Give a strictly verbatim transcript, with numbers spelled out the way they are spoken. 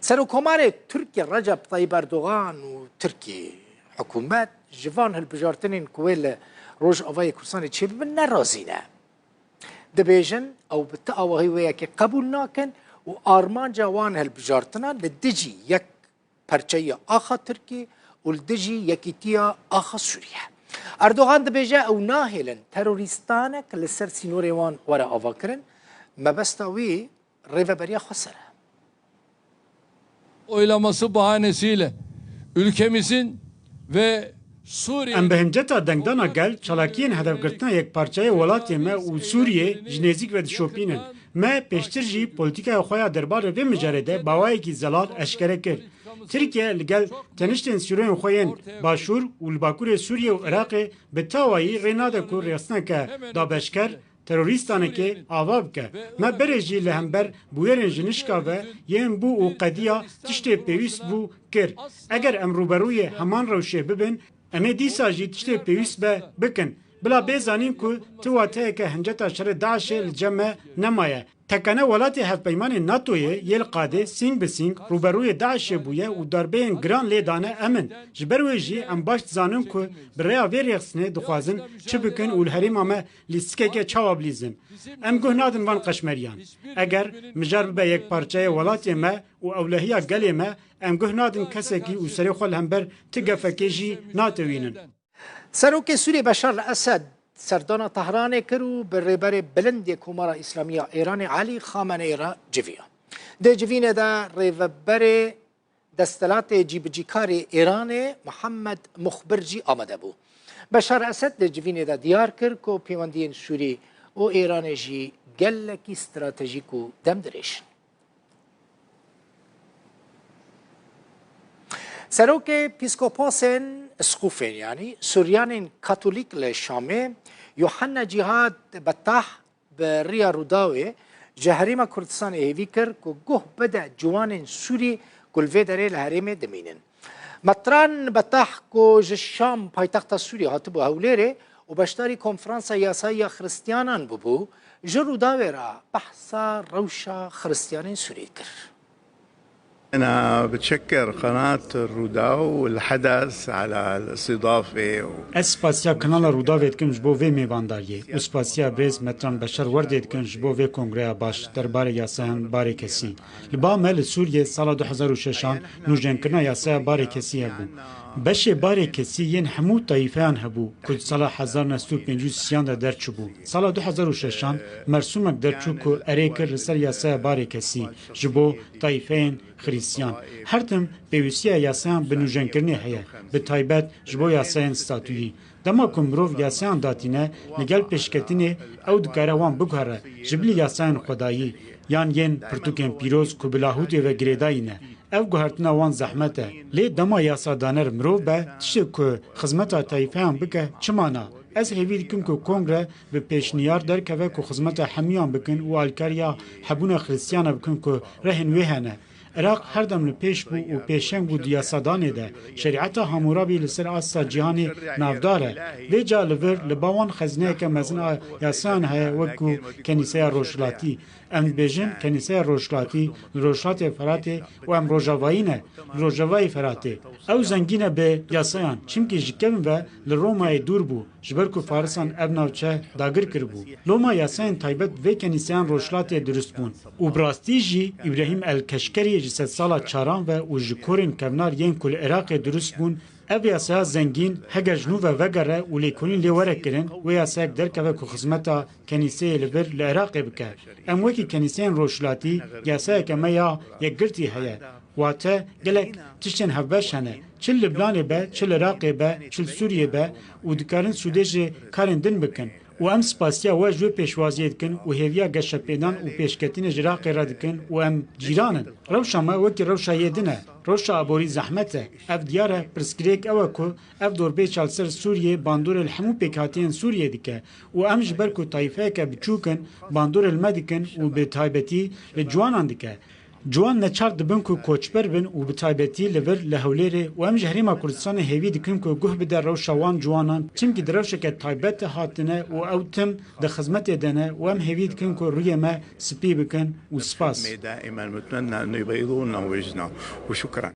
Serokkomarê Tirkiyê Recep Tayyip Erdogan û Tirkî hikûmet ji van hilbijartinên ku wê li Rojavayê Kurdistanê çêbibin nerazî ne. Dibêjin ew bi ti awahî wê yekê qebûl nakin û armanca wan hilbijartina li dijî yek perçeyiya axa Tirkî û li dijî yekîtiya axa Sûriye. Erdogan dibêje ew nahêlin terorîstanek li ser sînorê wan were avakirin. Mebesta wî rêveberiya xweser e. Oylaması bahanesiyle ülkemizin ve Suriye... Em bi hinceta dengdana gel çalakiyên hedefgirtina yekparçeyê welatê me û Sûriyê ji nêzîk ve dişopînin. Me pêştir jî polîtîkaya xwe ya derbarê vê mijarê de bi awayekî zelal eşkere kir. Tirkiye li gel teniştên sîroyên xwe yên Başûr û li Bakurê Sûriyê û Iraqê bi tawayî rê nade ku rêxistineke dabeşker terorîstanekê ava bike. Me berê jî li hember bûyerên ji nişka ve yên bû û qediya tiştê pêwîst bû kir. Eger em rûberûyê heman rewşê bibin, em ê dîsa jî tiştê pêwîst be bikin. Bila bê zanîn ku ti wateyeke hinceta şerê DAIŞê li cem me nemaye. Tekane welatê hevpeymanê NATOyê yê li qadê sîng bi sîng rûberûyê DAIŞê bûye û darbeyên giran lê dane em in. Ji ber wê jî em baş dizanin ku bi rêya vê rêxistinê dixwazin çi bikin û li herêma me lîstikeke çawa bilîzin. Em guh nadin van qeşmeriyan. Eger mijar bibe yekparçeyê welatê me û ewlehiya gelê me, em guh nadin kesekî û serê xwe li hember ti gefekê jî natewînin. Serokê Sûriyê Beşar el Esed serdana Tehranê kir û bi rêberê bilind yê Komara Îslamî ya Êranê Elî Xameneî re civiya. Di civînê de rêveberê desthilatê cîbicîkarê Êranê Mihemed Muxbir jî amade bû. Beşar Esed di civînê de diyar kir ku pêwendiyên Sûrî û Êranê jî gelekî stratejîk û demdirêj in. Serokê Pîskopasên Sqûfên, yanî Suryanên Katolîk li Şamê, Yohanna Cîhad Betah bi riya Rûdawê ji Herêma Kurdistanê hêvî kir ku guh bide ciwanên Sûrî ku li vê derê li herêmê dimînin. Metran Betah ku ji Şam, paytexta Sûriyê, hatibû Hewlêrê û beşdarî konferansa yasayî ya Xiristiyanan bûbû, ji Rûdawê re behsa rewşa Xiristiyanên Sûrî kir. أنا بتشكر قناة الروداو والحدث على الاستضافة. Ez spasiya kanala Rûdawê dikim ji bo vê mêvandariyê û spasiya birêz Metran Beşer Werdê dikim ji bo vê kongreya baş derbarê yasayan barê kesî. Li ba me li Sûriyê sala du hezar û şeşan nûjenkirina yasaya barê kesî hebû. Beşê barê kesî yên hemû tayîfeyan hebû ku di sala hezar neh sed û pêncî û sêyan de derçûbû. Sala du hezar û şeşan mersûmek derçû ku erê kir li ser yasaya barê kesî ji bo tayîfeyên Xirîstiyan. Her tim pêwîstiya yasayan bi nûjenkirinê heye, bi taybet ji bo yasayên statuyî. Dema ku mirov yasayan datîne, li gel pêşketinê ew dikare wan biguhere ji bilî yasayên xwedayî yan yên pirtûkên pîroz ku bi lahûtê ve girêdayî ne. Ev guhertina wan zehmet e. Lê dema yasadaner mirov be, tiştê ku xizmeta tayîfeyan bike, çima na? Ez hêvî dikim ku kongre bi pêşniyar derkeve ku xizmeta hemûyan bikin û alîkariya hebûna Xirîstiyana bikin ku rehên wê hene. Iraq her dem li pêş bû û pêşeng bû di yasadanê de. Şerîeta Hamûrabî li ser asta cîhanê navdar e. Vêca li vir li ba wan xezîneyeke mezin a yasayan heye wek ku Kenîseya Rojhilatî. Em dibêjin Kenîseya Rojhilatî li Rojhilatê Feratê û em Rojavayî ne, li Rojavayê Feratê. Ew zengîn e bi yasayan, çimkî ji kevin ve li Romayê dûr bû. Ji ber ku Farisan ev navçe dagir kiribû. Loma yasayên taybet vê kenîseyan Rojhilatê dirust bûn û bi rastî jî Îbrahîm el Keşkerî ji sedsala çaran ve û ji korên kevnar yên ku li Iraqê dirust bûn, ev yasaya zengîn heger ji nû ve vegere û lêkolîn lê were kirin, wê yasayek derkeve ku xizmeta kenîseyê li vir li Iraqê bike. Em wekî kenîseyên Rojhilatî yasayeke me ya yekgirtî heye. Wate gelek tiştên hevbeş hene. Çi li Libnanê be, çi li Iraqê be, çi li Sûriyê be û dikarin sûdê ji karên din bikin. Û em spasiya we ji wê pêşwaziyê dikin û hêviya geşepêdan û pêşketinê ji Iraqê re dikin û em cîran in. Rewşa me wekî rewşa yê din e. Rewşa aborî zehmet e. Ev diyar e, pirsgirêk ew e ku ev dorpêça li ser Sûriyê bandorê li hemû pêkhatiyên Sûriyê dike û em ji ber ku tayîfeyeke biçûk in, bandorê li me dikin û bi taybetî li ciwanan dike. Ciwan neçar dibin ku koçber bin û bi taybetî li vir li Hewlêrê û em ji Herêma Kurdistanê hêvî dikin ku guh bide rewşa wan ciwanan, çimkî di rewşeke taybet de hatine û ew tim di xizmetê de ne û em hêvî dikin ku rûyê me spî bikin û spas. دائما متمنى انه يبيضوا لنا وجهنا. وشكرا.